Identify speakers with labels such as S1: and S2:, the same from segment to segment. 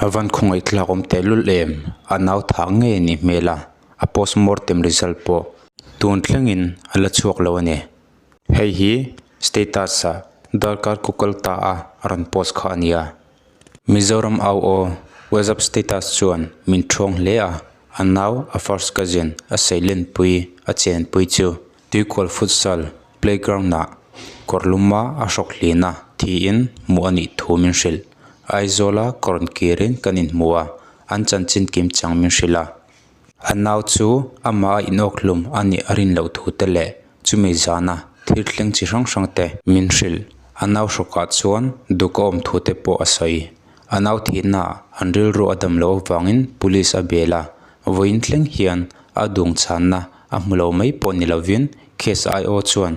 S1: A van khawngaihthlak awm tehlul em? A nau thah ngei a nih hmel a, a postmortem result pawh tun thlengin a la chhuak lo a ni. Hei hi status ah darkar kukal ta a a rawn post kha a nia. Mizoram au aw WhatsApp status chuan min ṭhawng hle a, a nau a first cousin a seilenpui a chenpui chu Tuikual futsal playground ah kawr luma a hrawk hlin a thiin hmuh a nih thu min hrilh. Aizawl a ka rawn kirin kan inhmu a, an chanchin kim chang min hrilh a. A nau chu amah a inawk hlum a nih a rin loh thu te leh chumi zana thil thleng chi hrang hrang te min hrilh. A nau hrawkah chuan duk a awm thu te pawh a sawi. A nau thihna ah an rilru a dam loh avangin police a bel a, vawiin thleng hian a dung chhanna a hmu lo mai pawh ni lovin case IO chuan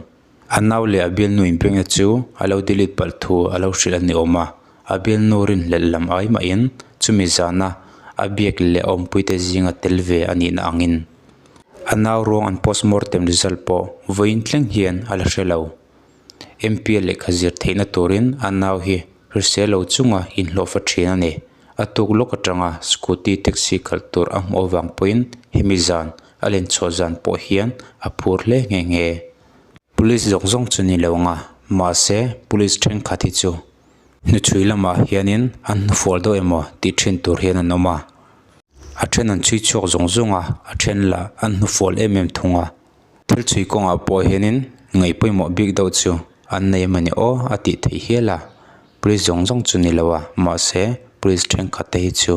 S1: a nau leh a bialnu inbiakna chu a lo delete palh thu a lo hrilh a ni awm a, a bialnu rinhlelh lam ai mahin chumi zana a biak leh a awmpuite zinga tel ve a nihna angin a nau ruang an postmortem result pawh vawiin thleng hian a la hre lo. MPa lehkha zir theihna turin a nau hi hrisel lo chunga inhlawhfa thin a ni. A tuk lawk atanga scooty taxi khalh tur a hmuh avang pawhin hemi zan a len chhuah zan pawh hian a phur hle nghe nghe. Police zawng zawng chu ni lo ang a, mahse police thenkhat hi chu hnuchhui lamah hianin an hnufual deuh emaw tih thin tur hian an awm a. A then an chhui chhuak zawng zawng a, a then lah an hnufual em em thung a. Thil chhui kawngah pawh hianin ngaih pawimawh bik deuh chu an nei emaw ni aw a tih theih hial a, police zawng zawng chu ni lo a, mahse police thenkhat te hi chu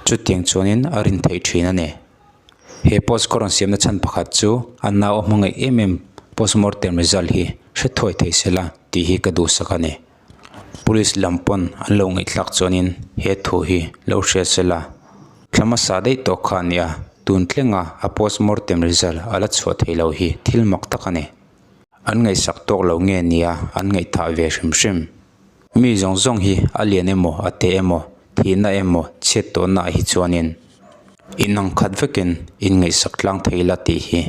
S1: chutiang chuanin a rin theih thin a ni. He post ka rawn siamna chhan pakhat chu a nau a hmangaih em em postmortem result hi hre thuai thei sela tih hi ka duhsak a ni. Police lam pawn an lo ngaihthlak chuanin he thu hi lo hria sela thla hmasa daih tawh kha a nia tun thlenga a postmortem result a la chhuah theih loh hi thil mak tak a ni. An ngaihsak tawk lo nge nia an ngaihthah ve hrim hrim. Mi zawng zawng hi a lian emaw a te emaw thihna emaw chhiat tawhna ah hi chuanin inang khat vekin inngaihsak tlang thei la tih hi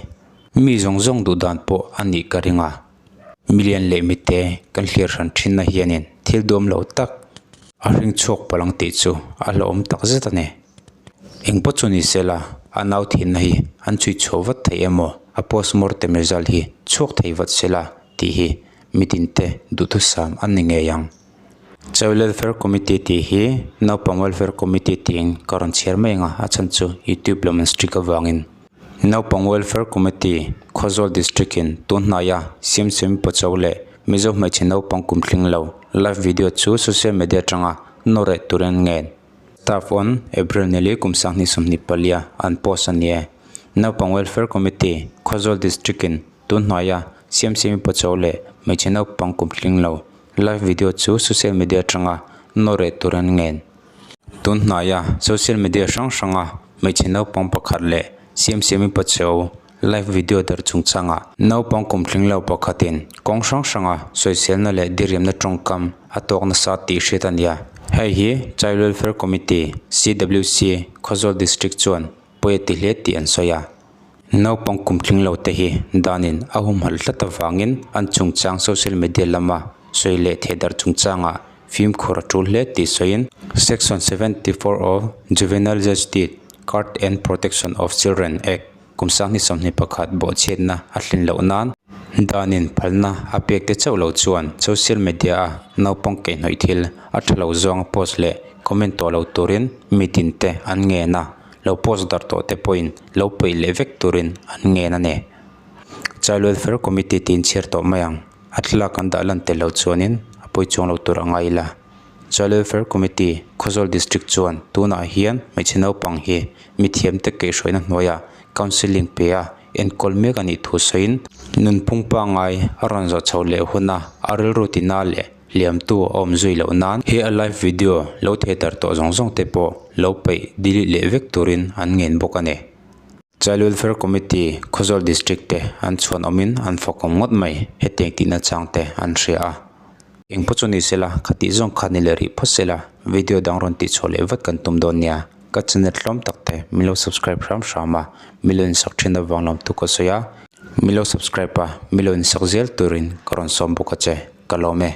S1: mi zawng zawng duh dan pawh a nih ka ring a. Milian leh mite kan hlir hran thinna hianin thil duam lo tak a hring chhuak palh ang tih chu a hlauhawm tak zet a ni. Eng pawh chu ni sela a nau thinna hi an chhui chhuah vat thei emaw a postmortem result hi chhuak thei vat sela tih hi mitinte duhthusam a ni ngei ang. Child Welfare Committee tih hi Naupang Welfare Committee tiin ka rawn chhiar mai ang a, a chhan chu YouTube lam an strict avangin. Naupang Welfare Committee, Khawzawl District in tun hnaia Siamsiami Pacho leh Mizo hmeichhe naupang kum tling lo live video chu social media atanga nawr reh turin an ngen. Staff on April nili kum 2024 an post a ni e. Naupang Welfare Committee, Khawzawl District in tun hnaia Siamsiami Pacho leh hmeichhe naupang kum tling lo live video chu social media atanga nawr reh turin an ngen. Tun hnaia social media hrang hranga hmeichhe naupang pakhat leh Siamsiami Pachuau live video darh chungchangah naupang kum tling lo pakhatin kawng hrang hranga sawiselna leh diriamna tawngkam a tawk nasa tih hriat a ni a. Hei hi Child Welfare Committee, CWC, Khawzawl District chuan pawi a ti hle tih an sawi a. Naupang kum tling lo te hi danin a humhalh tlat avangin an chungchang social media lama sawi leh theh darh chungchangah fimkhur a tul hle tih sawiin Section 74 of Juvenile Justice Card and Protection of Children Act kum 2021 bawhchhiatna a hlin loh nan danin phalna a pek te chauh lo chuan social media a naupang keihnawih thil a tha lo zawnga post leh comment tawh lo turin mitin te an ngen a. Lo post darh tawh te pawhin lo peih leh vek turin an ngen a ni. Child Welfare Committee tiin chhiar tawh mai ang. A thlalak an dah lan tel lo chuanin a pawi chuang lo tur a ngai ila. Child Welfare Committee, Khawzawl District chuan tunah hian hmeichhe naupang hi mithiam te kaihhruaina hnuaiah counselling pe a enkawl mek a nih thu sawiin nunphung pangngai a rawn zawh chho leh huna a rilru tina leh Hliamtu a awm zui loh nan he a live video lo theater tawh zawng zawng te pawh lo peih delete leh vek turin an ngen bawk a ni. Child Welfare Committee, Khawzawl District te an chhuan awmin an fakawm ngawt mai, hetiang tihna chang te an hria a. Eng pawh chu ni sela, khatih zawng kha ni leh rih phawt sela, video dang rawn tihchhuah leh vat kan tum dawn nia. Ka channel tlawm tak te min lo subscribe hram hram a, min lo insak thin avang lam tu ka sawi a, min lo subscribe a, min lo insak zel turin ka rawn sawm bawk a che. Ka lawm e.